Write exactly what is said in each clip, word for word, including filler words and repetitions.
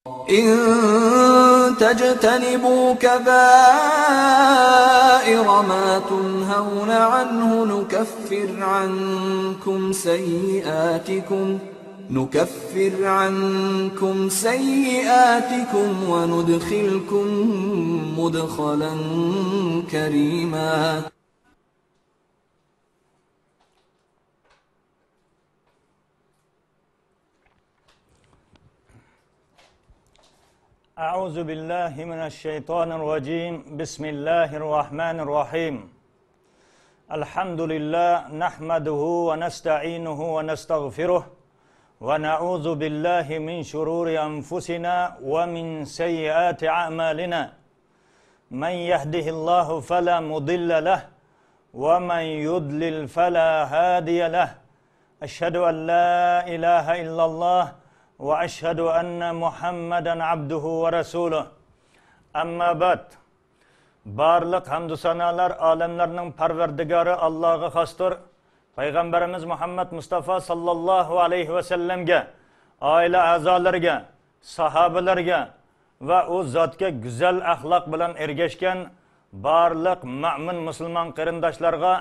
إن تجتنبوا كبائر ما تنهون عنه نكفر عنكم سيئاتكم، نكفر عنكم سيئاتكم وندخلكم مدخلا كريما. أعوذ بالله من الشيطان الرجيم. بسم الله الرحمن الرحيم. الحمد لله، نحمده ونستعينه ونستغفره، ونعوذ بالله من شرور أنفسنا ومن سيئات أعمالنا. من يهده الله فلا مضل له، ومن يضلل فلا هادي له. أشهد أن لا إله إلا الله، وأشهد أن محمدا عبده ورسوله. أما بعد. بارلىق ھەمدۇ سانالار ئالەملەرنىڭ پەرۋەردىگارى ئاللاغا خاستۇر. پەيغەمبىرىمىز مۇھەممەد مۇستافا ساللاللاھۇ ئەلەيھى ۋەسەللەمگە، ئائىلە ئەزالىرىگە، ساھابىلەرگە ۋە ئۇ زاتقا گۈزەل ئەخلاق بىلەن ئەگەشكەن بارلىق مۆمىن مۇسۇلمان قېرىنداشلارغا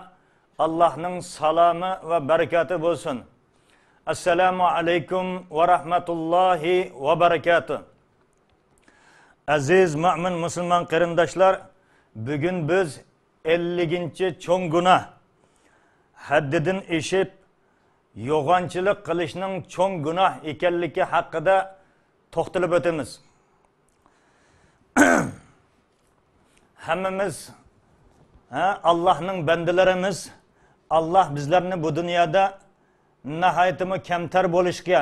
ئاللاھنىڭ سالامى ۋە بەرىكاتى بولسۇن. ئەسسالامۇ ئەلەيكۇم ۋە رەھمەتۇللاھى ۋە بەرىكاتۇھ. ئەزىز مۆمىن مۇسۇلمان قېرىنداشلار، بۈگۈن بىز ئەللىكىنچى چوڭ گۇناھ، ھەددىدىن ئېشىپ يوغانچىلىق قىلىشنىڭ چوڭ گۇناھ ئىكەنلىكى ھەققىدە توختىلىپ ئۆتىمىز. ھەممىمىز، ھە، ئاللاھنىڭ بەندىلىرىمىز. ئاللاھ بىزلەرنى بۇ دۇنيادا ناھايىتىمۇ كەمتەر بولۇشقا،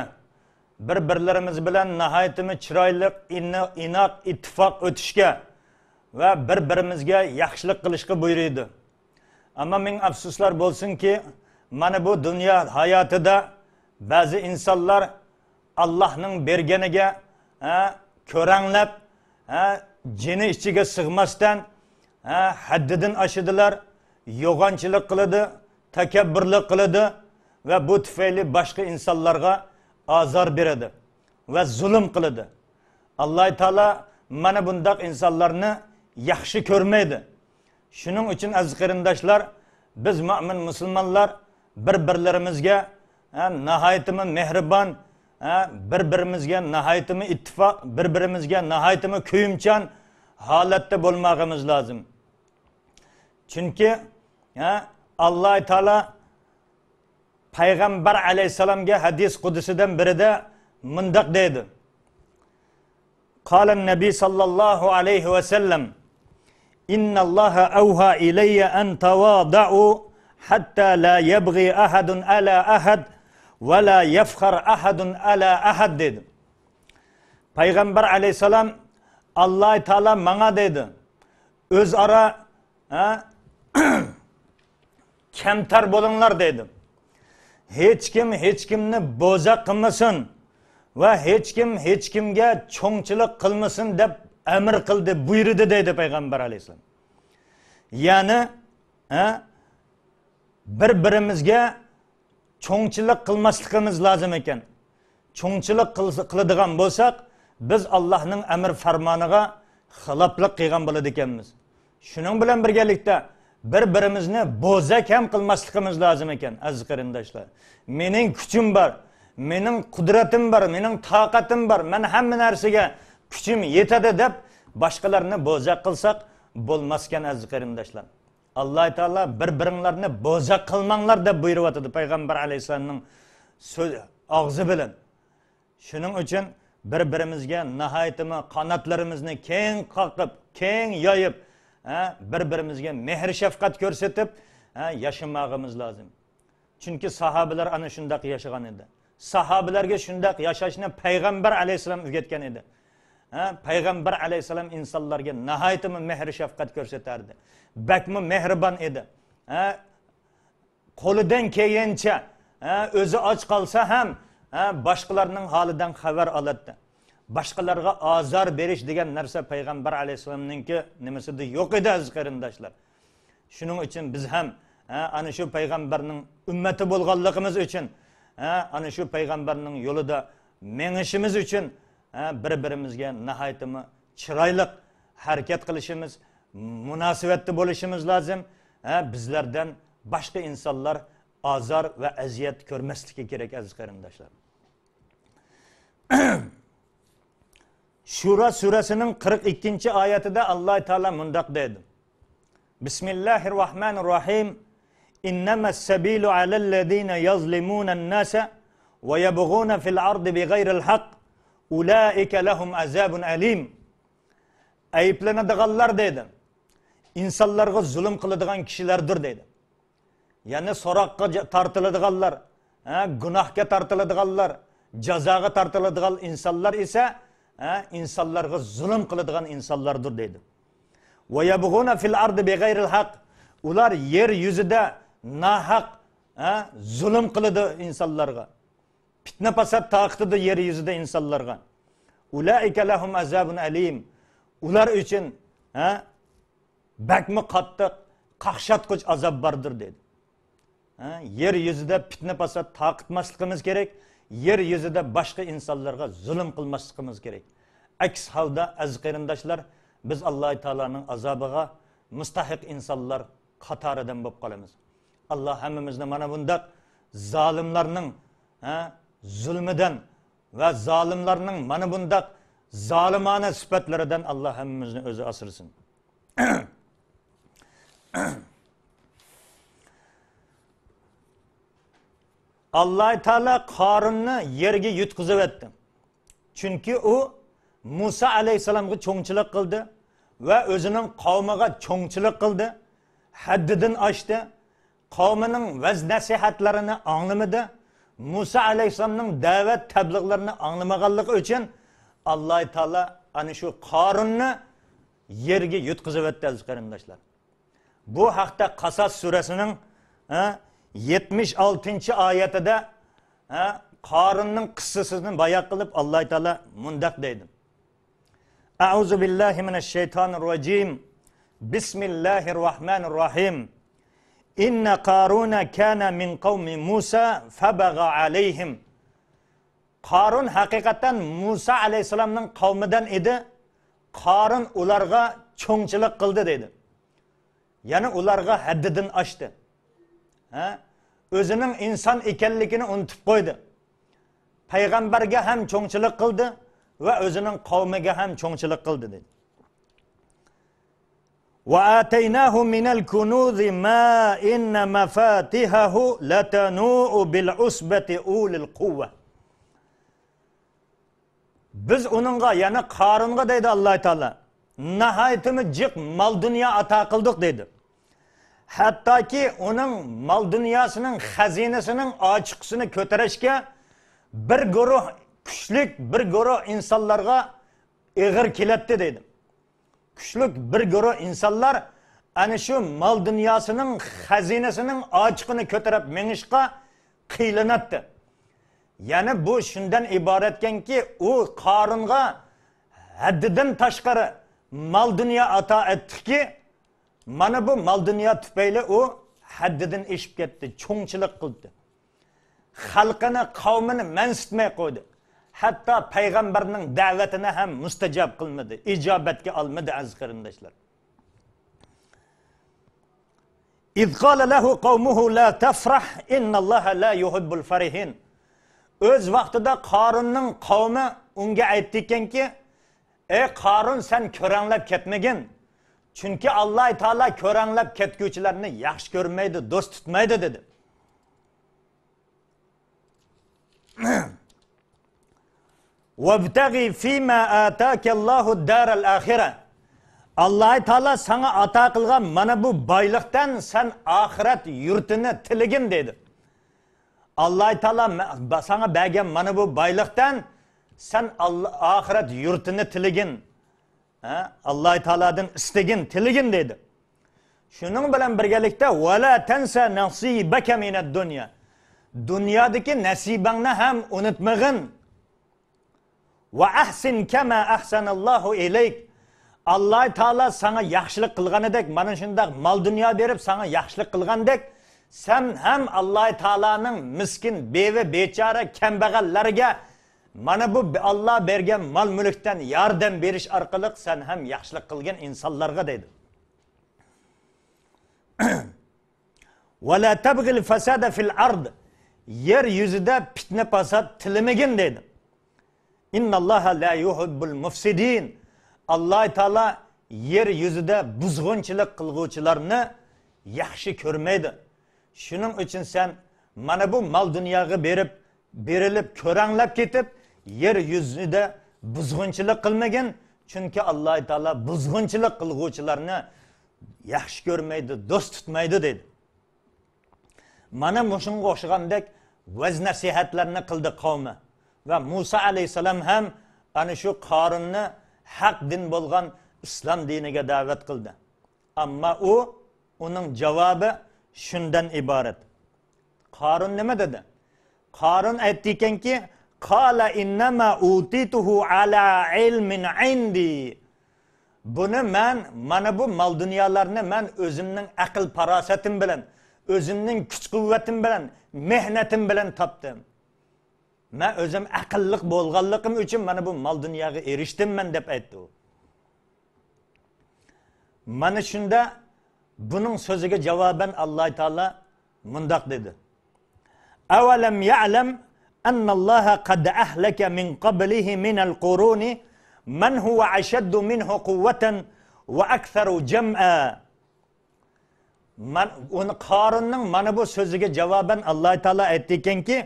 بىر-بىرلىرىمىز بىلەن ناھايىتىمۇ چىرايلىق، ئىنى-، ئىناق، ئىتتىپاق ئۆتۈشكە ۋە بىر-بىرىمىزگە ياخشىلىق قىلىشقا بۇيرۇيدۇ. ئەمما مىڭ ئەپسۇسلار بولسۇنكى، مانا بۇ دۇنيا ھاياتىدا بەزى ئىنسانلار ئاللاھنىڭ بەرگىنىگە، ھە، كۆرەڭلەپ، ھە، جېنى ئىچىگە سىغماستىن، ھە، ھەددىدىن ئاشىدىلار، يوغانچىلىق قىلىدۇ، تەكەببۇرلۇق قىلىدۇ ۋە بۇ تۈپەيلى باشقا ئىنسانلارغا ئازار بېرىدۇ ۋە زۇلۇم قىلىدۇ. ئاللاھ تائالا مانا بۇنداق ئىنسانلارنى ياخشى كۆرمەيدۇ. شۇنىڭ ئۈچۈن، ئەزىز قېرىنداشلار، بىز مۆمىن مۇسۇلمانلار بىر-بىرلىرىمىزگە، ھە، ناھايىتىمۇ مېھرىبان، ھە، بىر-بىرىمىزگە ناھايىتىمۇ ئىتتىپاق، بىر-بىرىمىزگە ناھايىتىمۇ كۆيۈمچان ھالەتتە بولماغىمىز لازىم. چۈنكى، ھە، ئاللاھ تائالا پەيغەمبەر ئەلەيھىسسالامغا ھەدىس قۇدسىدىن بىرىدە مۇنداق دەيدۇ. قال النبي صلى الله عليه وسلم: إن الله أوحى إلي أن تواضعوا حتى لا يبغي أحد على أحد ولا يفخر أحد على أحد دېدى. پەيغەمبەر ئەلەيھىسسالام، ئاللاھ تائالا ماڭا دەيدۇ، ئۆزئارا، ھە، كەمتەر بولۇڭلار دەيدۇ. ھېچكىم ھېچكىمنى بوزەك قىلمىسۇن ۋە ھېچكىم ھېچكىمگە چوڭچىلىق قىلمىسۇن دەپ ئەمىر قىلدى، بۇيرۇدى دەيدۇ پەيغەمبەر ئەلەيھىسسالام. يەنى، ھە، بىر-بىرىمىزگە چوڭچىلىق قىلماسلىقىمىز لازىم ئىكەن. چوڭچىلىق قىلسا، قىلىدىغان بولساق، بىز ئاللاھنىڭ ئەمر-فەرمانىغا خىلاپلىق قىلغان بولىدىكەنمىز. شۇنىڭ بىلەن بىرگىلىكتە، بىر-بىرىمىزنى بوزەك ھەم قىلماسلىقىمىز لازىم ئىكەن، ئەزىز قېرىنداشلار. مېنىڭ كۈچۈم بار، مېنىڭ قۇدرىتىم بار، مېنىڭ تاقىتىم بار، مەن ھەممە نەرسىگە كۈچۈم يېتىدۇ دەپ، باشقىلارنى بوزەك قىلساق بولماسكەن، ئەزىز قېرىنداشلار. ئاللاھ تائالا بىر-بىرىڭلارنى بوزەك قىلماڭلار دەپ بۇيرۇۋاتىدۇ پەيغەمبەر ئەلەيھىسسالامنىڭ سۆز، ئاغزى بىلەن. شۇنىڭ ئۈچۈن بىر-بىرىمىزگە ناھايىتىمۇ قاناتلىرىمىزنى كەڭ قاقىپ، كەڭ يايىپ، ھە، بىر-بىرىمىزگە مېھىر-شەپقەت كۆرسىتىپ، ھە، ياشىماغىمىز لازىم. چۈنكى ساھابىلەر ئانا شۇنداق ياشىغان ئىدى. ساھابىلەرگە شۇنداق ياشاشنى پەيغەمبەر ئەلەيھىسسالام ئۆگەتكەن ئىدى. ھە، پەيغەمبەر ئەلەيھىسسالام ئىنسانلارغا ناھايىتىمۇ مېھىر-شەپقەت كۆرسىتەردى. بەكمۇ مېھرىبان ئىدى. ھە، قولىدىن كەلگەنچە، ھە، ئۆزى ئاچ قالسا ھەم، ھە، باشقىلارنىڭ ھالىدىن خەۋەر ئالاتتى. باشقىلارغا ئازار بېرىش دېگەن نەرسە پەيغەمبەر ئەلەيھىسسالامنىڭكى نېمىسىدە يوق ئىدى، ئەزىز قېرىنداشلار. شۇنىڭ ئۈچۈن بىز ھەم، ھە، ئانا شۇ پەيغەمبەرنىڭ ئۈممىتى بولغانلىقىمىز ئۈچۈن، ھە، ئانا شۇ پەيغەمبەرنىڭ يولىدا مېڭىشىمىز ئۈچۈن، ھە، بىر-بىرىمىزگە ناھايىتىمۇ چىرايلىق ھەرىكەت قىلىشىمىز، مۇناسىۋەتتە بولۇشىمىز لازىم. ھە، بىزلەردىن باشقا ئىنسانلار ئازار ۋە ئەزىيەت كۆرمەسلىكى كېرەك، ئەزىز قېرىنداشلار. شۇرا سۈرەسىنىڭ قىرىق ئىككىنچى ئايەتىدە ئاللاھ تائالا مۇنداق دەيدۇ: بسم الله الرحمن الرحيم. إنما السبيل على الذين يظلمون الناس ويبغون في الأرض بغير الحق أولئك لهم عذاب أليم. ئەيىبلىنىدىغانلار دەيدۇ، ئىنسانلارغا زۇلۇم قىلىدىغان كىشىلەردۇر دەيدۇ. يەنى سوراققا جا-، تارتىلىدىغانلار، ھە، گۇناھقا تارتىلىدىغانلار، جازاغا تارتىلىدىغان ئىنسانلار ئىسە، ھە، ئىنسانلارغا زۇلۇم قىلىدىغان ئىنسانلاردۇر دەيدۇ. ويبغون في الأرض بغير الحق. ئۇلار يەر يۈزىدە ناھەق، ھە، زۇلۇم قىلىدۇ ئىنسانلارغا. پىتنە-پاسات تارقىتىدۇ يەر يۈزىدە ئىنسانلارغا. أولئك لهم عذاب أليم. ئۇلار ئۈچۈن، ھە، بەكمۇ قاتتىق، قاقشاتقۇچ ئازاب باردۇر، دېدى. ھە، يەر يۈزىدە پىتنە-پاسات تارقىتماسلىقىمىز كېرەك، يەر يۈزىدە باشقا ئىنسانلارغا زۇلۇم قىلماسلىقىمىز كېرەك. ئەكس ھالدا، ئەزىز قېرىنداشلار، بىز ئاللاھ تائالانىڭ ئازابىغا مۇستەھىق ئىنسانلار قاتارىدىن بولۇپ قالىمىز. ئاللاھ ھەممىمىزنى مانا بۇنداق زالىملارنىڭ، ھە، زۇلمىدىن ۋە زالىملارنىڭ مانا بۇنداق زالىمانە سۈپەتلىرىدىن ئاللاھ ھەممىمىزنى ئۆزى ئاسرىسۇن. ئاللاھ تائالا قارۇننى يەرگە يۇتقۇزۇۋەتتى. چۈنكى ئۇ مۇسا ئەلەيھىسسالامغا چوڭچىلىق قىلدى ۋە ئۆزىنىڭ قەۋمىگە چوڭچىلىق قىلدى، ھەددىدىن ئاشتى، قەۋمىنىڭ ۋەز-نەسىھەتلىرىنى ئاڭلىمىدى، مۇسا ئەلەيھىسسالامنىڭ دەۋەت تەبلىغلىرىنى ئاڭلىمىغانلىقى ئۈچۈن ئاللاھ تائالا ئەنە شۇ قارۇننى يەرگە يۇتقۇزۇۋەتتى، ئەزىز قېرىنداشلار. بۇ ھەقتە قاساس سۈرەسىنىڭ، ھە، يەتمىش ئالتىنچى ئايەتىدە، ھە، قارۇننىڭ قىسسىسىنى بايان قىلىپ، ئاللاھ تائالا مۇنداق دەيدۇ: أعوذ بالله من الشيطان الرجيم. بسم الله الرحمن الرحيم. إن قارون كان من قوم موسى فبغى عليهم. قارۇن ھەقىقەتەن مۇسا ئەلەيھىسسالامنىڭ قەۋمىدىن ئىدى. قارۇن ئۇلارغا چوڭچىلىق قىلدى، دەيدۇ. يەنى ئۇلارغا ھەددىدىن ئاشتى. ھە؟ ئۆزىنىڭ ئىنسان ئىكەنلىكىنى ئۇنتۇپ قويدى. پەيغەمبەرگە ھەم چوڭچىلىق قىلدى ۋە ئۆزىنىڭ قەۋمىگە ھەم چوڭچىلىق قىلدى، دەيدۇ. وآتيناه من الكنوز ما إن مفاتحه لتنوء بالعصبة أولي القوة. بىز ئۇنىڭغا، يەنى قارۇنغا دەيدۇ ئاللاھ تائالا، ناھايىتىمۇ جىق مال-دۇنيا ئاتا قىلدۇق دەيدۇ. ھەتتاكى ئۇنىڭ مال-دۇنياسىنىڭ خەزىنىسىنىڭ ئاچىقىسىنى كۆتۈرۈشكە بىر گۇرۇھ كۈچلۈك، بىر گۇرۇھ ئىنسانلارغا ئېغىر كېلەتتى دەيدۇ. كۈچلۈك بىر گۇرۇھ ئىنسانلار ئەنە شۇ مال-دۇنياسىنىڭ خەزىنىسىنىڭ ئاچىقىنى كۆتۈرۈپ مېڭىشقا قىينىلاتتى. يەنى بۇ شۇندىن ئىبارەتكەنكى، ئۇ قارۇنغا ھەددىدىن تاشقىرى مال-دۇنيا ئاتا ئەتتىكى، مانا بۇ مال-دۇنيا تۈپەيلى ئۇ ھەددىدىن ئېشىپ كەتتى، چوڭچىلىق قىلدى. خەلقىنى، قەۋمىنى مەنسىتمەي قويدى. ھەتتا پەيغەمبەرنىڭ دەۋەتىنى ھەم مۇستەجاب قىلمىدى، ئىجابەتكە ئالمىدى، ئەزىز قېرىنداشلار. إذ قال له قومه لا تفرح إن الله لا يحب الفرحين. ئۆز ۋاقتىدا قارۇننىڭ قەۋمى ئۇنىڭغا ئېيتتىكەنكى، ئەي قارۇن، سەن كۆرەڭلەپ كەتمىگىن. چۈنكى ئاللاھ تائالا كۆرەڭلەپ كەتكۈچىلەرنى ياخشى كۆرمەيدۇ، دوست تۇتمايدۇ، دېدى. وابتغ فيما آتاك الله الدار الآخرة. ئاللاھ تائالا ساڭا ئاتا قىلغان مانا بۇ بايلىقتىن سەن ئاخىرەت يۇرتىنى تىلىگىن، دېدى. ئاللاھ تائالا مە-، ساڭا بەرگەن مانا بۇ بايلىقتىن سەن ئاللا-، ئاخىرەت يۇرتىنى تىلىگىن. ھە؟ ئاللاھ تائالادىن ئىستىگىن، تىلىگىن، دېدى. شۇنىڭ بىلەن بىرگىلىكتە، ولا تنس نصيبك من الدنيا. دۇنيادىكى نەسىبەڭنى ھەم ئۇنتۇمىغىن. وأحسن كما أحسن الله إليك. ئاللاھ تائالا ساڭا ياخشىلىق قىلغىنىدەك، مانا شۇنداق مال-دۇنيا بېرىپ ساڭا ياخشىلىق قىلغاندەك، سەن ھەم ئاللاھ تائالانىڭ مىسكىن، بىۋە، بىچارە، كەمبەغەللەرگە مانا بۇ ئاللا بەرگەن مال-مۈلۈكتىن ياردەم بېرىش ئارقىلىق سەن ھەم ياخشىلىق قىلغىن ئىنسانلارغا دەيدۇ. «ۋە لا تەبغىل فەسادە فىل ئەرد.» يەر يۈزىدە پىتنە-پاسات تىلىمىگىن دەيدۇ. «ئىنناللاھە لا يۇھىببۇل مۇفسىدىن.» ئاللا تائالا يەر يۈزىدە بۇزغۇنچىلىق قىلغۇچىلارنى ياخشى كۆرمەيدۇ. شۇنىڭ ئۈچۈن سەن مانا بۇ مال-دۇنياغا بېرىپ، بېرىلىپ، كۆرەڭلەپ كېتىپ، يەر يۈزىدە بۇزغۇنچىلىق قىلمىگىن، چۈنكى ئاللا تائالا بۇزغۇنچىلىق قىلغۇچىلارنى ياخشى كۆرمەيدۇ، دوست تۇتمايدۇ، دېدى. مانا مۇشۇنىڭغا ئوخشىغاندەك ۋەز-نەسىھەتلەرنى قىلدى قەۋمى. ۋە مۇسا ئەلەيھىسسالام ھەم ئەنە شۇ قارۇننى ھەق دىن بولغان ئىسلام دىنىگە دەۋەت قىلدى. ئەمما ئۇ، ئۇنىڭ جاۋابى شۇندىن ئىبارەت. قارۇن نېمە دېدى؟ قارۇن ئېيتتىكەنكى، «قالە ئىننەما ئۇتىتۇھۇ ئەلا ئىلمىن ئىندى.» بۇنى مەن، مانا بۇ مال-دۇنيالارنى مەن ئۆزۈمنىڭ ئەقىل-پاراسىتىم بىلەن، ئۆزۈمنىڭ كۈچ-قۇۋۋىتىم بىلەن، مېھنىتىم بىلەن تاپتىم. مەن ئۆزۈم ئەقىللىق بولغانلىقىم ئۈچۈن مانا بۇ مال-دۇنياغا ئېرىشتىم مەن، دەپ ئېيتتى ئۇ. مانا شۇندا بۇنىڭ سۆزىگە جاۋابەن ئاللا تائالا مۇنداق دېدى: «ئەۋەلەم يەئلەم ئەنناللاھە قەد ئەھلەكە مىن قەبلىھى مىنەل قۇرۇنى مەن ھۇۋە ئەشەددۇ مىنھۇ قۇۋۋەتەن ۋە ئەكسەرۇ جەمئا.» مەن، ئۇنى، قارۇننىڭ مانا بۇ سۆزىگە جاۋابەن ئاللا تائالا ئېيتتىكەنكى،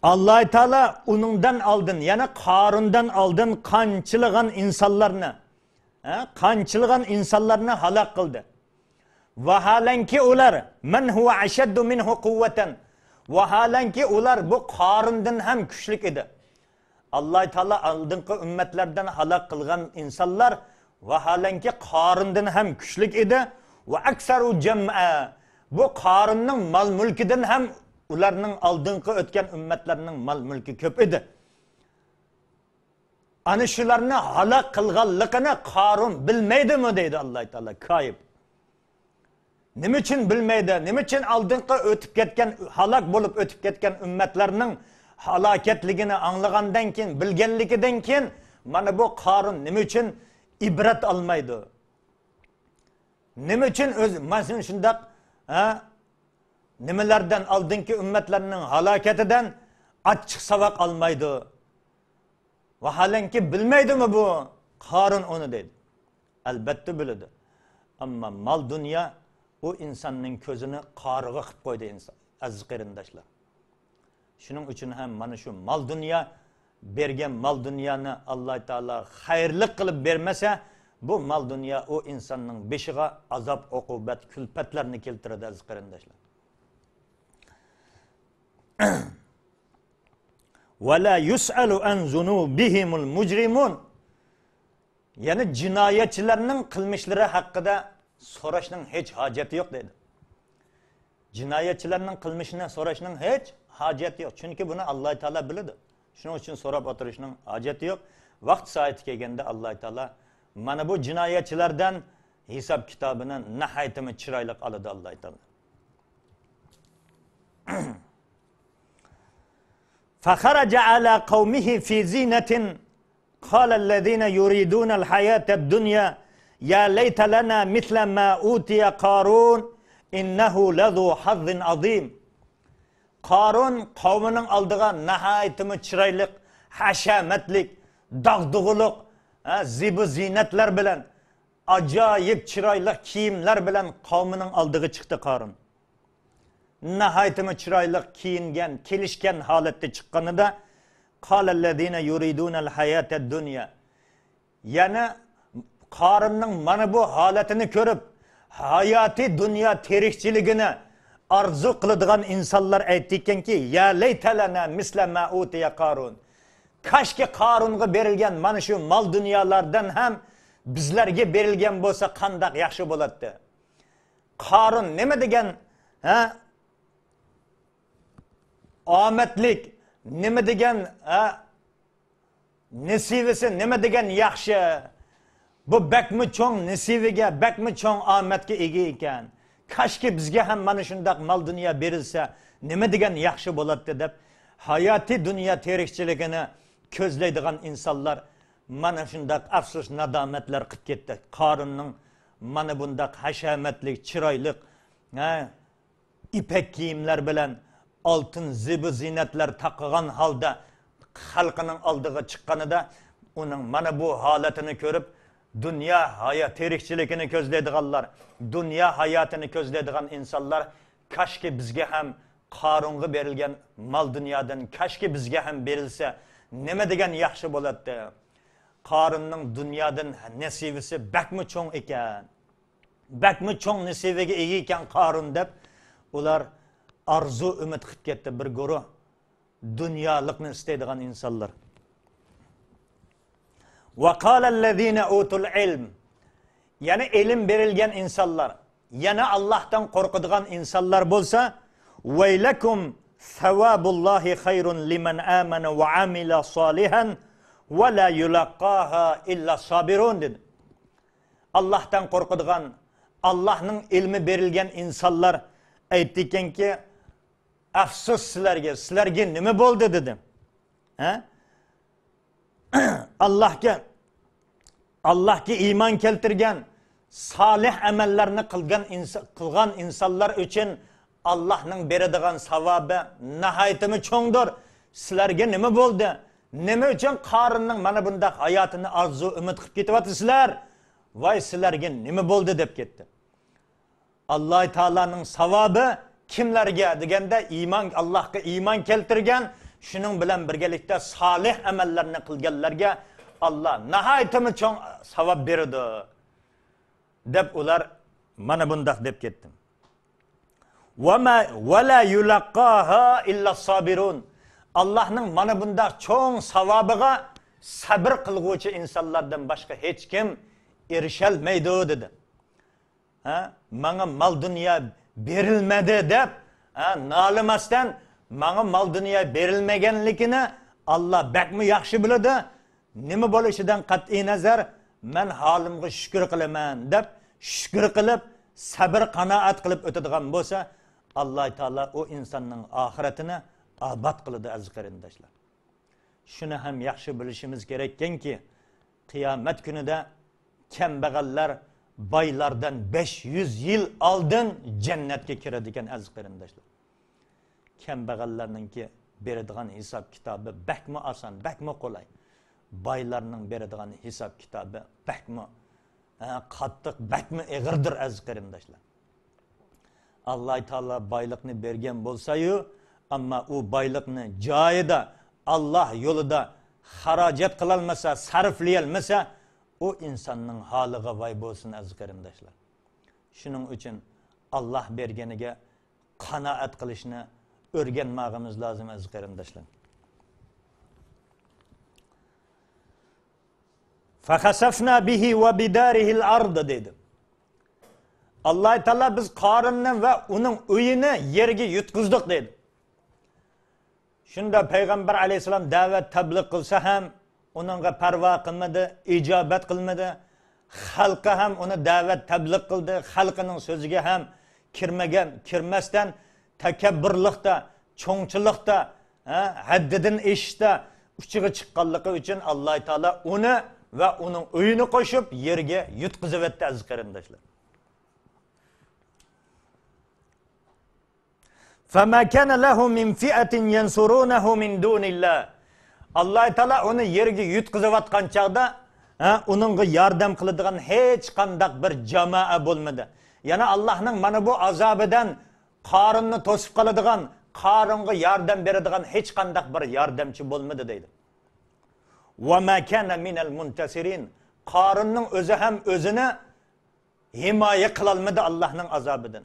ئاللا تائالا ئۇنىڭدىن ئالدىن، يەنى قارۇندىن ئالدىن قانچىلىغان ئىنسانلارنى، ھە، قانچىلىغان ئىنسانلارنى ھالاك قىلدى. ۋاھالەنكى ئۇلار، مەن ھۇۋە ئەشەددۇ مىنھۇ قۇۋۋەتەن، ۋاھالەنكى ئۇلار بۇ قارۇندىن ھەم كۈچلۈك ئىدى. ئاللا تائالا ئالدىنقى ئۈممەتلەردىن ھالاك قىلغان ئىنسانلار ۋاھالەنكى قارۇندىن ھەم كۈچلۈك ئىدى. ۋە ئەكسەرۇ جەمئا، بۇ قارۇننىڭ مال-مۈلكىدىن ھەم ئۇلارنىڭ ئالدىنقى ئۆتكەن ئۈممەتلەرنىڭ مال-مۈلكى كۆپ ئىدى. ئەنە شۇلارنى ھالاك قىلغانلىقىنى قارۇن بىلمەيدىمۇ دەيدۇ ئاللا تائالا كايىپ. نېمە ئۈچۈن بىلمەيدۇ؟ نېمە ئۈچۈن ئالدىنقى ئۆتۈپ كەتكەن، ھالاك بولۇپ ئۆتۈپ كەتكەن ئۈممەتلەرنىڭ ھالاكەتلىكىنى ئاڭلىغاندىن كېيىن، بىلگەنلىكىدىن كېيىن، مانا بۇ قارۇن نېمە ئۈچۈن ئىبرەت ئالمايدۇ؟ نېمە ئۈچۈن ئۆز، مانا شۇنداق، ھە، نېمىلەردىن، ئالدىنقى ئۈممەتلەرنىڭ ھالاكىتىدىن ئاچچىق ساۋاق ئالمايدۇ؟ ۋاھالەنكى بىلمەيدىمۇ بۇ قارۇن ئۇنى دەيدۇ. ئەلبەتتە بىلىدۇ. ئەمما مال-دۇنيا ئۇ ئىنساننىڭ كۆزىنى قارىغۇ قىلىپ قويدى ئىنسان، ئەزىز قېرىنداشلار. شۇنىڭ ئۈچۈن ھەم مانا شۇ مال-دۇنيا، بەرگەن مال-دۇنيانى ئاللا تائالا خەيرلىك قىلىپ بەرمىسە، بۇ مال-دۇنيا ئۇ ئىنساننىڭ بېشىغا ئازاب-ئوقۇبەت، كۈلپەتلەرنى كەلتۈرىدۇ، ئەزىز قېرىنداشلار. ۋە لا يۇسئەلۇ ئەن زۇنۇبىھىمۇل مۇجرىمۇن. يەنى جىنايەتچىلەرنىڭ قىلمىشلىرى ھەققىدە سوراشنىڭ ھېچ ھاجەتى يوق دەيدۇ. جىنايەتچىلەرنىڭ قىلمىشىنى سوراشنىڭ ھېچ ھاجەتى يوق. چۈنكى بۇنى ئاللا تائالا بىلىدۇ. شۇنىڭ ئۈچۈن سوراپ ئولتۇرۇشنىڭ ھاجەتى يوق. ۋاقتى سائىتى كەلگەندە ئاللا تائالا مانا بۇ جىنايەتچىلەردىن ھېساب كىتابىنى ناھايىتىمۇ چىرايلىق ئالىدۇ ئاللا تائالا. فخرج على قومه في زينة قال الذين يريدون الحياة الدنيا يا ليت لنا مثل ما أوتي قارون إنه لذو حظ عظيم. قارۇن قەۋمىنىڭ ئالدىغا ناھايىتىمۇ چىرايلىق، ھەشەمەتلىك، داغدۇغىلىق، ھە، زىبۇ زىننەتلەر بىلەن، ئاجايىپ چىرايلىق كىيىملەر بىلەن قەۋمىنىڭ ئالدىغا چىقتى قارۇن. ناھايىتىمۇ چىرايلىق كىيىنگەن، كېلىشكەن ھالەتتە چىققىنىدا، قال الذين يريدون الحياة الدنيا. يەنى قارۇننىڭ مانا بۇ ھالىتىنى كۆرۈپ، ھاياتى دۇنيا تىرىكچىلىكىنى ئارزۇ قىلىدىغان ئىنسانلار ئېيتتىكەنكى، يا لەيتە لەنا مىسلە ما ئۇتىيە قارۇن. كاشكى قارۇنغا بېرىلگەن مانا شۇ مال دۇنيالاردىن ھەم بىزلەرگە بېرىلگەن بولسا قانداق ياخشى بولاتتى. قارۇن نېمە دېگەن، ھە؟ ئامەتلىك، نېمە دېگەن، ھە؟ نېسىۋىسى نېمە دېگەن ياخشى. بۇ بەكمۇ چوڭ نېسىۋىگە، بەكمۇ چوڭ ئامەتكە ئىگە ئىكەن. كاشكى بىزگە ھەم مانا شۇنداق مال دۇنيا بېرىلسە، نېمە دېگەن ياخشى بولاتتى دەپ، ھاياتىي دۇنيا تىرىكچىلىكىنى كۆزلەيدىغان ئىنسانلار مانا شۇنداق ئەپسۇس، نادامەتلەر قىلىپ كەتتى. قارۇننىڭ مانا بۇنداق ھەشەمەتلىك، چىرايلىق، ھە، يىپەك كىيىملەر بىلەن، ئالتۇن زىبۇ زىننەتلەر تاقىغان ھالدا خەلقىنىڭ ئالدىغا چىققىنىدا، ئۇنىڭ مانا بۇ ھالىتىنى كۆرۈپ، دۇنيا ھايا-، تىرىكچىلىكىنى كۆزلەيدىغانلار، دۇنيا ھاياتىنى كۆزلەيدىغان ئىنسانلار، كاشكى بىزگە ھەم قارۇنغا بېرىلگەن مال دۇنيادىن كاشكى بىزگە ھەم بېرىلسە، نېمە دېگەن ياخشى بولاتتى. قارۇننىڭ دۇنيادىن نېسىۋىسى بەكمۇ چوڭ ئىكەن. بەكمۇ چوڭ نېسىۋىگە ئىگە ئىكەن قارۇن دەپ، ئۇلار ئارزۇ ئۈمىد قىلىپ كەتتى، بىر گۇرۇھ دۇنيالىقنى ئىستەيدىغان ئىنسانلار. وقال الذين أوتوا العلم، يەنى ئىلىم بېرىلگەن ئىنسانلار، يەنە ئاللاھتىن قورقىدىغان ئىنسانلار بولسا، ويلكم ثواب الله خير لمن آمن وعمل صالحا ولا يلقاها إلا الصابرون دېدى. ئاللاھتىن قورقىدىغان، ئاللاھنىڭ ئىلمى بېرىلگەن ئىنسانلار ئېيتتىكەنكى، ئەپسۇس سىلەرگە، سىلەرگە نېمە بولدى دېدى. ھە؟ ئاللاھكە، ئاللاھكە ئىمان كەلتۈرگەن، سالىھ ئەمەللەرنى قىلغان ئىنس-، قىلغان ئىنسانلار ئۈچۈن ئاللاھنىڭ بېرىدىغان ساۋابى ناھايىتىمۇ چوڭدۇر. سىلەرگە نېمە بولدى؟ نېمە ئۈچۈن قارۇننىڭ مانا بۇنداق ھاياتىنى ئارزۇ ئۈمىد قىلىپ كېتىۋاتىسىلەر؟ ۋاي، سىلەرگە نېمە بولدى دەپ كەتتى. ئاللاھ تائالانىڭ ساۋابى كىملەرگە دېگەندە، ئىمان، ئاللاھقا ئىمان كەلتۈرگەن، شۇنىڭ بىلەن بىرگىلىكتە سالىھ ئەمەللەرنى قىلگەنلەرگە ئاللاھ ناھايىتىمۇ چوڭ ساۋاب بېرىدۇ، دەپ ئۇلار مانا بۇنداق دەپ كەتتى. وما، ولا يلقاها إلا الصابرون. ئاللاھنىڭ مانا بۇنداق چوڭ ساۋابىغا سەبر قىلغۇچى ئىنسانلاردىن باشقا ھېچكىم ئېرىشەلمەيدۇ، دېدى. ھە، ماڭا مال دۇنيا بېرىلمىدى دەپ، ھە، نالىماستىن، ماڭا مال دۇنيا بېرىلمىگەنلىكىنى ئاللاھ بەكمۇ ياخشى بىلىدۇ. نېمە بولۇشىدىن قەتئىي نەزەر، مەن ھالىمغا شۈكۈر قىلىمەن دەپ، شۈكۈر قىلىپ، سەبر، قانائەت قىلىپ ئۆتىدىغان بولسا، ئاللاھ تائالا ئۇ ئىنساننىڭ ئاخىرىتىنى ئاباد قىلىدۇ، ئەزىز قېرىنداشلار. شۇنى ھەم ياخشى بىلىشىمىز كېرەككەنكى، قىيامەت كۈنىدە كەمبەغەللەر بايلاردىن بەش يۈز يىل ئالدىن جەننەتكە كىرىدىكەن، ئەزىز قېرىنداشلار. كەمبەغەللەرنىڭكى بېرىدىغان ھېساب كىتابى بەكمۇ ئاسان، بەكمۇ قولاي. بايلارنىڭ بېرىدىغان ھېساب كىتابى بەكمۇ، ھە، قاتتىق، بەكمۇ ئېغىردۇر، ئەزىز قېرىنداشلار. ئاللاھ تائالا بايلىقنى بەرگەن بولسىيۇ، ئەمما ئۇ بايلىقنى جايىدا، ئاللاھ يولىدا خاراجەت قىلالمىسا، سەرپلىيەلمىسە، ئۇ ئىنساننىڭ ھالىغا ۋاي بولسۇن، ئەزىز قېرىنداشلار. شۇنىڭ ئۈچۈن ئاللاھ بەرگىنىگە قانائەت قىلىشنى ئۆگەنمەگىمىز لازىم، ئەزىز قېرىنداشلار. فخسفنا به وبداره الأرض دېدى. ئاللاھ تائالا بىز قارۇننى ۋە ئۇنىڭ ئۆيىنى يەرگە يۇتقۇزدۇق دېدى. شۇندا پەيغەمبەر ئەلەيھىسسالام دەۋەت تەبلىغ قىلسا ھەم ئۇنىڭغا پەرۋا قىلمىدى، ئىجابەت قىلمىدى. خەلقى ھەم ئۇنى دەۋەت تەبلىغ قىلدى، خەلقىنىڭ سۆزىگە ھەم كىرمىگەن، كىرمەستىن تەكەببۇرلۇقتا، چوڭچىلىقتا، ھە، ھەددىدىن ئېشىشتا ئۇچىغا چىققانلىقى ئۈچۈن ئاللاھ تائالا ئۇنى ۋە ئۇنىڭ ئۆيىنى قوشۇپ يەرگە يۇتقۇزۇۋەتتى، ئەزىز قېرىنداشلار. فما كان له من فئة ينصرونه من دون الله. ئاللاھ تائالا ئۇنى يەرگە يۇتقۇزۇۋاتقان چاغدا، ھە، ئۇنىڭغا ياردەم قىلىدىغان ھېچقانداق بىر جامائە بولمىدى. يەنى ئاللاھنىڭ مانا بۇ ئازابىدىن قارۇننى توسۇپ قالىدىغان، قارۇنغا ياردەم بېرىدىغان ھېچقانداق بىر ياردەمچى بولمىدى دەيدۇ. وما كان من المنتصرين. قارۇننىڭ ئۆزى ھەم ئۆزىنى ھىمايە قىلالمىدى ئاللاھنىڭ ئازابىدىن.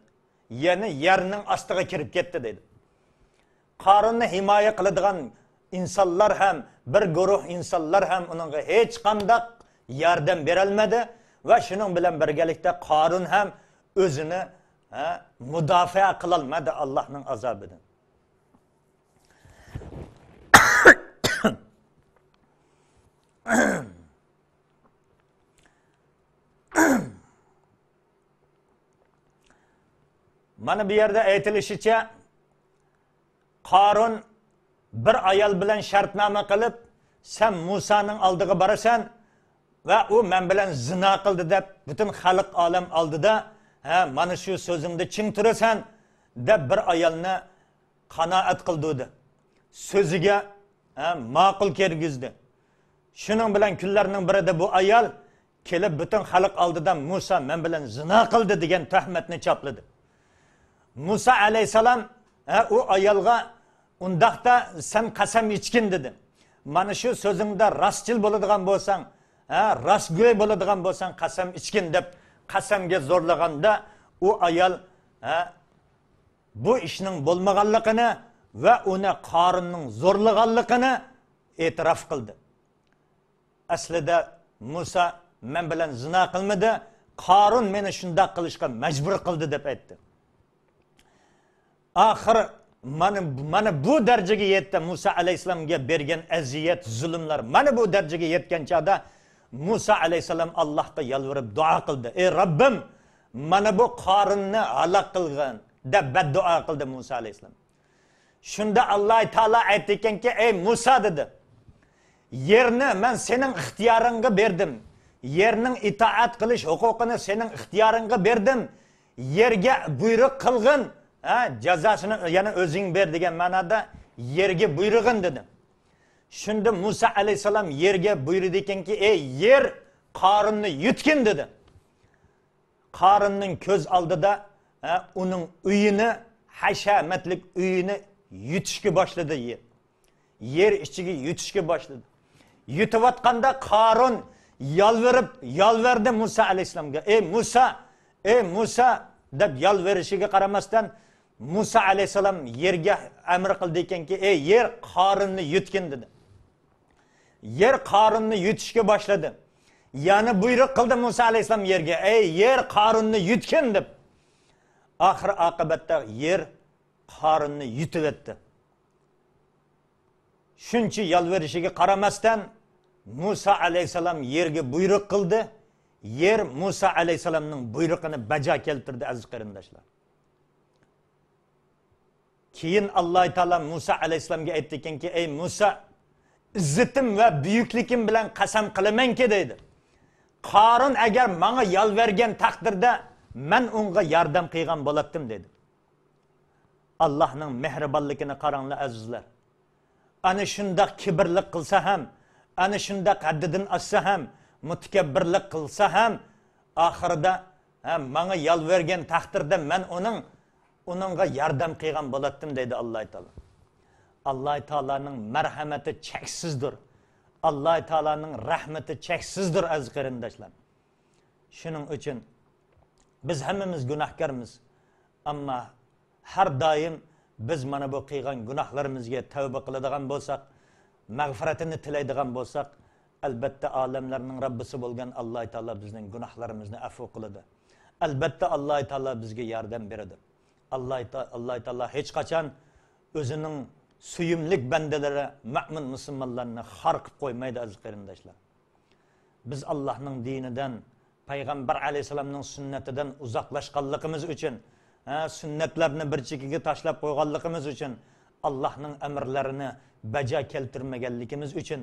يەنى يەرنىڭ ئاستىغا كىرىپ كەتتى دەيدۇ. قارۇننى ھىمايە قىلىدىغان ئىنسانلار ھەم، بىر گۇرۇھ ئىنسانلار ھەم ئۇنىڭغا ھېچقانداق ياردەم بېرەلمىدى ۋە شۇنىڭ بىلەن بىرگىلىكتە قارۇن ھەم ئۆزىنى، ھە، مۇداپىئە قىلالمىدى ئاللاھنىڭ ئازابىدىن. مانا بۇ يەردە ئېيتىلىشىچە، قارۇن بىر ئايال بىلەن شەرتنامە قىلىپ، سەن مۇسانىڭ ئالدىغا بارىسەن ۋە ئۇ مەن بىلەن زىنا قىلدى دەپ پۈتۈن خەلق ئالەم ئالدىدا، ھە، مانا شۇ سۆزۈڭدە چىڭ تۇرىسەن دەپ بىر ئايالنى قانائەت قىلدۇردى. سۆزىگە، ھە، ماقۇل كىرگۈزدى. شۇنىڭ بىلەن كۈنلەرنىڭ بىرىدە بۇ ئايال كېلىپ پۈتۈن خەلق ئالدىدا مۇسا مەن بىلەن زىنا قىلدى دېگەن تۆھمەتنى چاپلىدى. مۇسا ئەلەيھىسسالام، ھە، ئۇ ئايالغا ئۇنداقتا سەن قەسەم ئىچكىن دېدى. مانا شۇ سۆزۈڭدە راستچىل بولىدىغان بولساڭ، ھە، راستگوي بولىدىغان بولساڭ قەسەم ئىچكىن دەپ قەسەمگە زورلىغاندا ئۇ ئايال، ھە، بۇ ئىشنىڭ بولمىغانلىقىنى ۋە ئۇنى قارۇننىڭ زورلىغانلىقىنى ئېتىراپ قىلدى. ئەسلىدە مۇسا مەن بىلەن زىنا قىلمىدى، قارۇن مېنى شۇنداق قىلىشقا مەجبۇر قىلدى دەپ ئېيتتى. ئاخىر مانا، مانا بۇ دەرىجىگە يەتتى. مۇسا ئەلەيھىسسالامغا بەرگەن ئەزىيەت، زۇلۇملار مانا بۇ دەرىجىگە يەتكەن چاغدا مۇسا ئەلەيھىسسالام ئاللاھقا يالۋۇرۇپ دۇئا قىلدى. ئەي رەببىم، مانا بۇ قارۇننى ھالاك قىلغىن دەپ بەددۇئا قىلدى مۇسا ئەلەيھىسسالام. شۇندا ئاللاھ تائالا ئېيتتىكەنكى، ئەي مۇسا دېدى، يەرنى مەن سېنىڭ ئىختىيارىڭغا بەردىم. يەرنىڭ ئىتائەت قىلىش ھوقۇقىنى سېنىڭ ئىختىيارىڭغا بەردىم. يەرگە بۇيرۇق قىلغىن، ھە، جازاسىنى يەنە ئۆزۈڭ بەر دېگەن مەنادا يەرگە بۇيرۇغىن دېدى. شۇندا مۇسا ئەلەيھىسسالام يەرگە بۇيرۇدىكەنكى، ئەي يەر، قارۇننى يۇتقىن دېدى. قارۇننىڭ كۆز ئالدىدا، ھە، ئۇنىڭ ئۆيىنى، ھەشەمەتلىك ئۆيىنى يۇتۇشقا باشلىدى يەر. يەر ئىچىگە يۇتۇشقا باشلىدى. يۇتۇۋاتقاندا قارۇن يالۋۇرۇپ، يالۋەردى مۇسا ئەلەيھىسسالامغا. ئەي مۇسا، ئەي مۇسا دەپ يالۋۇرۇشىغا قارىماستىن، مۇسا ئەلەيھىسسالام يەرگە ئەمر قىلدىكەنكى، ئەي يەر، قارۇننى يۇتقىن دېدى. يەر قارۇننى يۇتۇشقا باشلىدى. يەنە بۇيرۇق قىلدى مۇسا ئەلەيھىسسالام يەرگە، ئەي يەر، قارۇننى يۇتقىن دەپ. ئاخىر ئاقىۋەتتە يەر قارۇننى يۇتۇۋەتتى. شۇنچە يالۋۇرۇشىغا قارىماستىن، مۇسا ئەلەيھىسسالام يەرگە بۇيرۇق قىلدى. يەر مۇسا ئەلەيھىسسالامنىڭ بۇيرۇقىنى بەجا كەلتۈردى، ئەزىز قېرىنداشلار. كېيىن ئاللاھ تائالا مۇسا ئەلەيھىسسالامغا ئېيتتىكەنكى، ئەي مۇسا، ئىززىتىم ۋە بۈيۈكلۈكۈم بىلەن قەسەم قىلىمەنكى دەيدۇ، قارۇن ئەگەر ماڭا يالۋەرگەن تەقدىردە مەن ئۇنىڭغا ياردەم قىلغان بولاتتىم دەيدۇ. ئاللاھنىڭ مېھرىبانلىقىنى قاراڭلار ئەزىزلەر. ئەنە شۇنداق كىبىرلىك قىلسا ھەم، ئەنە شۇنداق ھەددىدىن ئاشسا ھەم، مۇتەكەببىرلىك قىلسا ھەم، ئاخىرىدا، ھە، ماڭا يالۋەرگەن تەقدىردە مەن ئۇنىڭ، ئۇنىڭغا ياردەم قىلغان بولاتتىم دەيدۇ ئاللاھ تائالا. ئاللاھ تائالانىڭ مەرھەمىتى چەكسىزدۇر. ئاللاھ تائالانىڭ رەھمىتى چەكسىزدۇر، ئەزىز قېرىنداشلار. شۇنىڭ ئۈچۈن بىز ھەممىمىز گۇناھكارمىز. ئەمما ھەر دائىم بىز مانا بۇ قىلغان گۇناھلىرىمىزگە تەۋبە قىلىدىغان بولساق، مەغپىرەتىنى تىلەيدىغان بولساق، ئەلبەتتە ئالەملەرنىڭ رەببىسى بولغان ئاللاھ تائالا بىزنىڭ گۇناھلىرىمىزنى ئەفۇ قىلىدۇ. ئەلبەتتە ئاللاھ تائالا بىزگە ياردەم بېرىدۇ. ئاللاھ تا-، ئاللاھ تائالا ھېچقاچان ئۆزىنىڭ سۆيۈملۈك بەندىلىرى، مۆمىن مۇسۇلمانلارنى خار قىلىپ قويمايدۇ، ئەزىز قېرىنداشلار. بىز ئاللاھنىڭ دىنىدىن، پەيغەمبەر ئەلەيھىسسالامنىڭ سۈننىتىدىن ئۇزاقلاشقانلىقىمىز ئۈچۈن، ھە، سۈننەتلەرنى بىر چېكىگە تاشلاپ قويغانلىقىمىز ئۈچۈن، ئاللاھنىڭ ئەمىرلىرىنى بەجا كەلتۈرمىگەنلىكىمىز ئۈچۈن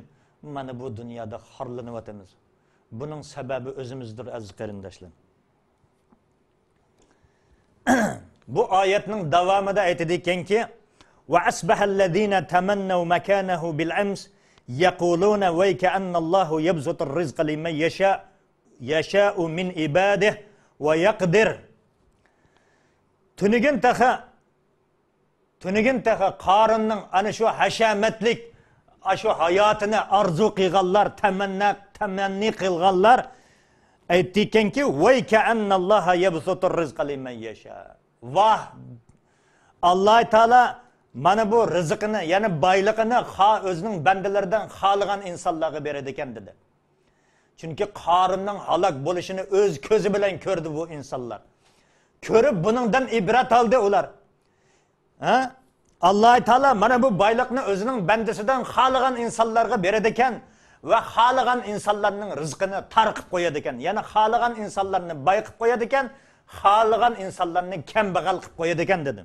مانا بۇ دۇنيادا خارلىنىۋاتىمىز. بۇنىڭ سەۋەبى ئۆزىمىزدۇر، ئەزىز قېرىنداشلار. بۇ ئايەتنىڭ داۋامىدا ئېيتىدىكەنكى، وأصبح الذين تمنوا مكانه بالأمس يقولون ويكأن الله يبسط الرزق لمن يشاء، يشاء من عباده ويقدر. تۈنۈگۈن تېخى تۈنۈگۈن تېخى قارۇننىڭ ئەنە شۇ ھەشەمەتلىك، ئاشۇ ھاياتىنى ئارزۇ قىلغانلار، تەمەننا، تەمەننى قىلغانلار ئېيتتىكەنكى، ۋاي كەئەننەللاھە يەبسۇتۇر رىزقە لىمەن يەشا. ۋاھ، ئاللاھ تائالا مانا بۇ رىزقىنى، يەنى بايلىقىنى خا-، ئۆزىنىڭ بەندىلىرىدىن خالىغان ئىنسانلارغا بېرىدىكەن دېدى. چۈنكى قارۇننىڭ ھالاك بولۇشىنى ئۆز كۆزى بىلەن كۆردى بۇ ئىنسانلار. كۆرۈپ بۇنىڭدىن ئىبرەت ئالدى ئۇلار. ھە؟ ئاللاھ تائالا مانا بۇ بايلىقنى ئۆزىنىڭ بەندىسىدىن خالىغان ئىنسانلارغا بېرىدىكەن ۋە خالىغان ئىنسانلارنىڭ رىزقىنى تار قىلىپ قويىدىكەن. يەنى خالىغان ئىنسانلارنى باي قىلىپ قويىدىكەن، خالىغان ئىنسانلارنى كەمبەغەل قىلىپ قويىدىكەن دېدى.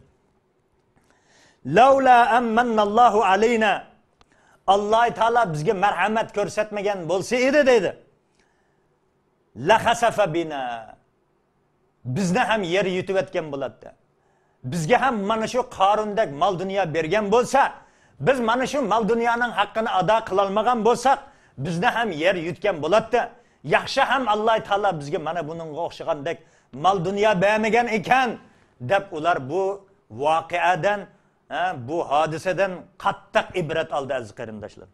لولا أن من الله علينا، ئاللاھ تائالا بىزگە مەرھەمەت كۆرسەتمىگەن بولسا ئىدى، دەيدۇ. لخسف بنا، بىزنى ھەم يەر يۇتۇۋەتكەن بولاتتى. بىزگە ھەم مانا شۇ قارۇندەك مال دۇنيا بەرگەن بولسا، بىز مانا شۇ مال دۇنيانىڭ ھەققىنى ئادا قىلالمىغان بولساق، بىزنى ھەم يەر يۇتقان بولاتتى. ياخشى ھەم ئاللاھ تائالا بىزگە مانا بۇنىڭغا ئوخشىغاندەك مال دۇنيا بەرمىگەن ئىكەن، دەپ ئۇلار بۇ ۋەقەدىن، ھە، بۇ ھادىسىدىن قاتتىق ئىبرەت ئالدى، ئەزىز قېرىنداشلار.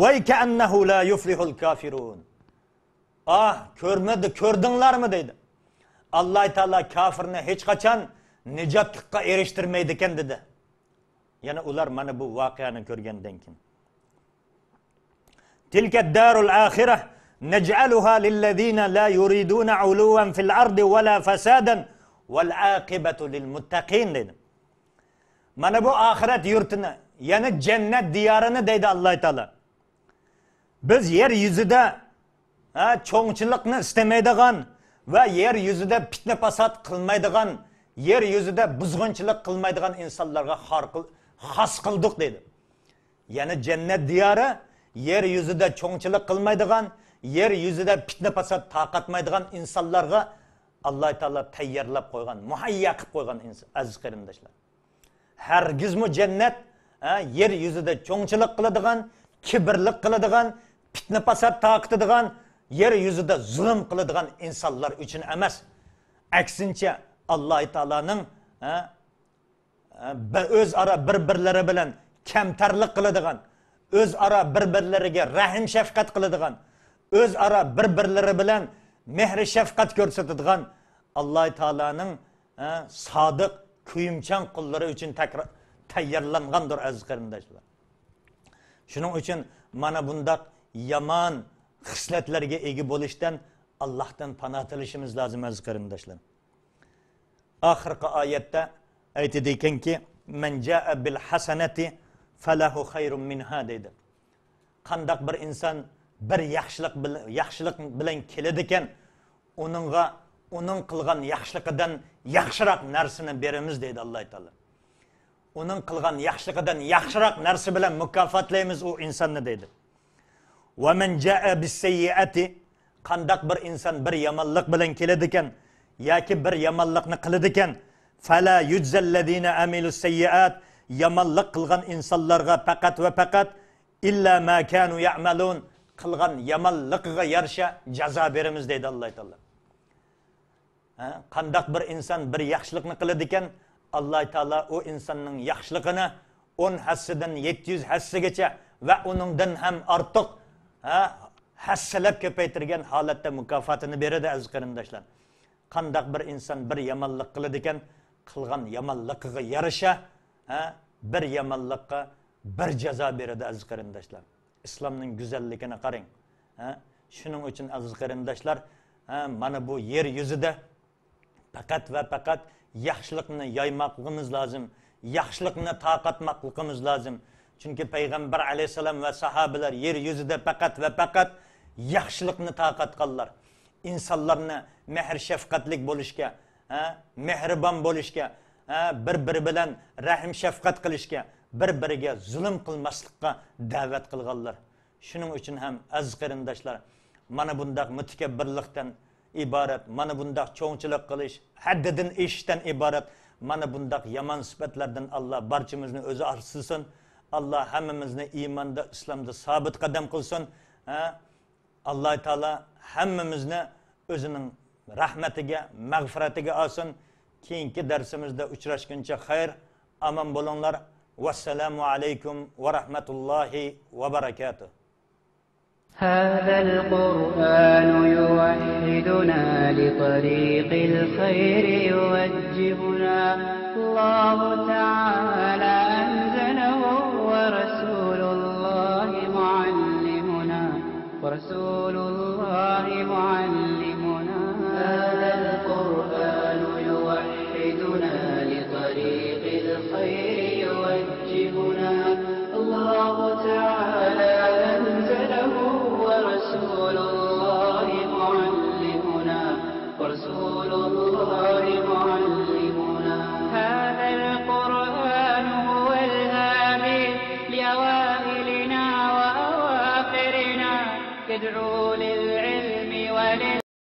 ۋاي كەئەننەھۇ لا يۇفلىھۇل كافىرۇن. ئاھ، كۆرمىدى، كۆردۈڭلارمۇ دەيدۇ. ئاللاھ تائالا كافىرنى ھېچقاچان نىجاتلىققا ئېرىشتۈرمەيدىكەن دېدى. يەنە ئۇلار مانا بۇ ۋەقەنى كۆرگەندىن كېيىن. تلك الدار الآخرة نجعلها للذين لا يريدون علوا في الأرض ولا فسادا والعاقبة للمتقين دېدى. مانا بۇ ئاخىرەت يۇرتىنى، يەنى جەننەت دىيارىنى دەيدۇ ئاللاھ تائالا. بىز يەر يۈزىدە، ھە، چوڭچىلىقنى ئىستىمەيدىغان ۋە يەر يۈزىدە پىتنە-پاسات قىلمايدىغان، يەر يۈزىدە بۇزغۇنچىلىق قىلمايدىغان ئىنسانلارغا خار قىل-، خاس قىلدۇق دەيدۇ. يەنى جەننەت دىيارى يەر يۈزىدە چوڭچىلىق قىلمايدىغان، يەر يۈزىدە پىتنە-پاسات تارقاتمايدىغان ئىنسانلارغا ئاللاھ تائالا تەييارلاپ قويغان، مۇھەييا قىلىپ قويغان ئىنس-، ئەزىز قېرىنداشلار. ھەرگىزمۇ جەننەت، ھە، يەر يۈزىدە چوڭچىلىق قىلىدىغان، كىبىرلىك قىلىدىغان، پىتنە-پاسات تارقىتىدىغان، يەر يۈزىدە زۇلۇم قىلىدىغان ئىنسانلار ئۈچۈن ئەمەس. ئەكسىنچە، ئاللاھ تائالانىڭ، ھە، بە-، ئۆزئارا بىر-بىرلىرى بىلەن كەمتەرلىك قىلىدىغان، ئۆزئارا بىر-بىرلىرىگە رەھىم-شەپقەت قىلىدىغان، ئۆزئارا بىر-بىرلىرى بىلەن مېھرى-شەپقەت كۆرسىتىدىغان ئاللاھ تائالانىڭ، ھە، سادىق، كۆيۈمچان قۇللىرى ئۈچۈن تەكرار-، تەييارلانغاندۇر، ئەزىز قېرىنداشلار. شۇنىڭ ئۈچۈن مانا بۇنداق يامان خىسلەتلەرگە ئىگە بولۇشتىن ئاللاھتىن پاناھ تىلىشىمىز لازىم، ئەزىز قېرىنداشلار. ئاخىرقى ئايەتتە ئېيتىدىكەنكى، مەن جائە بىل ھەسەنەتى فەلەھۇ خەيرۇم مىنھا دەيدۇ. قانداق بىر ئىنسان بىر ياخشىلىق بىل-، ياخشىلىق بىلەن كېلىدىكەن، ئۇنىڭغا ئۇنىڭ قىلغان ياخشىلىقىدىن ياخشىراق نەرسىنى بېرىمىز دەيدۇ ئاللاھ تائالا. ئۇنىڭ قىلغان ياخشىلىقىدىن ياخشىراق نەرسە بىلەن مۇكاپاتلايمىز ئۇ ئىنساننى دەيدۇ. ۋە مەن جائە بىسسەييئەتى، قانداق بىر ئىنسان بىر يامانلىق بىلەن كېلىدىكەن ياكى بىر يامانلىقنى قىلىدىكەن، فەلا يۇجزەللەزىنە ئەمىلۇسسەييئات، يامانلىق قىلغان ئىنسانلارغا پەقەت ۋە پەقەت ئىللا ما كانۇ يەئمەلۇن، قىلغان يامانلىقىغا يارىشا جازا بېرىمىز دەيدۇ ئاللاھ تائالا. ھە، قانداق بىر ئىنسان بىر ياخشىلىقنى قىلىدىكەن، ئاللاھ تائالا ئۇ ئىنساننىڭ ياخشىلىقىنى ئون ھەسسىدىن يەتتە يۈز ھەسسىگىچە ۋە ئۇنىڭدىن ھەم ئارتۇق، ھە، ھەسسىلەپ كۆپەيتىرگەن ھالەتتە مۇكاپاتىنى بېرىدۇ، ئەزىز قېرىنداشلار. قانداق بىر ئىنسان بىر يامانلىق قىلىدىكەن، قىلغان يامانلىقىغا يارىشا، ھە، بىر يامانلىققا بىر جازا بېرىدۇ، ئەزىز قېرىنداشلار. ئىسلامنىڭ گۈزەللىكىنى قاراڭ. ھە؟ شۇنىڭ ئۈچۈن، ئەزىز قېرىنداشلار، ھە، مانا بۇ يەر يۈزىدە پەقەت ۋە پەقەت ياخشىلىقنى يايماقلىقىمىز لازىم، ياخشىلىقنى تارقاتماقلىقىمىز لازىم. چۈنكى پەيغەمبەر ئەلەيھىسسالام ۋە ساھابىلەر يەر يۈزىدە پەقەت ۋە پەقەت ياخشىلىقنى تارقاتقانلار. ئىنسانلارنى مېھىر-شەپقەتلىك بولۇشقا، ھە، مېھرىبان بولۇشقا، ھە، بىر-بىرى بىلەن رەھىم-شەپقەت قىلىشقا، بىر-بىرىگە زۇلۇم قىلماسلىققا دەۋەت قىلغانلار. شۇنىڭ ئۈچۈن ھەم، ئەزىز قېرىنداشلار، مانا بۇنداق مۇتەكەببىرلىقتىن ئىبارەت، مانا بۇنداق چوڭچىلىق قىلىش، ھەددىدىن ئېشىشتىن ئىبارەت مانا بۇنداق يامان سۈپەتلەردىن ئاللا بارچىمىزنى ئۆزى ئاسرىسۇن. ئاللا ھەممىمىزنى ئىماندا، ئىسلامدا سابىت قەدەم قىلسۇن. ھە؟ ئاللا تائالا ھەممىمىزنى ئۆزىنىڭ رەھمىتىگە، مەغپىرىتىگە ئالسۇن. كېيىنكى دەرسىمىزدە ئۇچراشقىچە خەير، ئامان بولۇڭلار. ۋەسسالامۇ ئەلەيكۇم ۋە رەھمەتۇللاھى ۋە بەرەكاتۇھ. هذا القرآن يوحدنا لطريق الخير يوجهنا. الله تعالى أنزله ورسول الله معلمنا. ورسول الله معلمنا. هذا القرآن يوحدنا لطريق الخير يوجهنا. الله تعالى أنزله ورسول الله معلمنا. ورسول الله معلمنا. هذا ادعوا للعلم ولل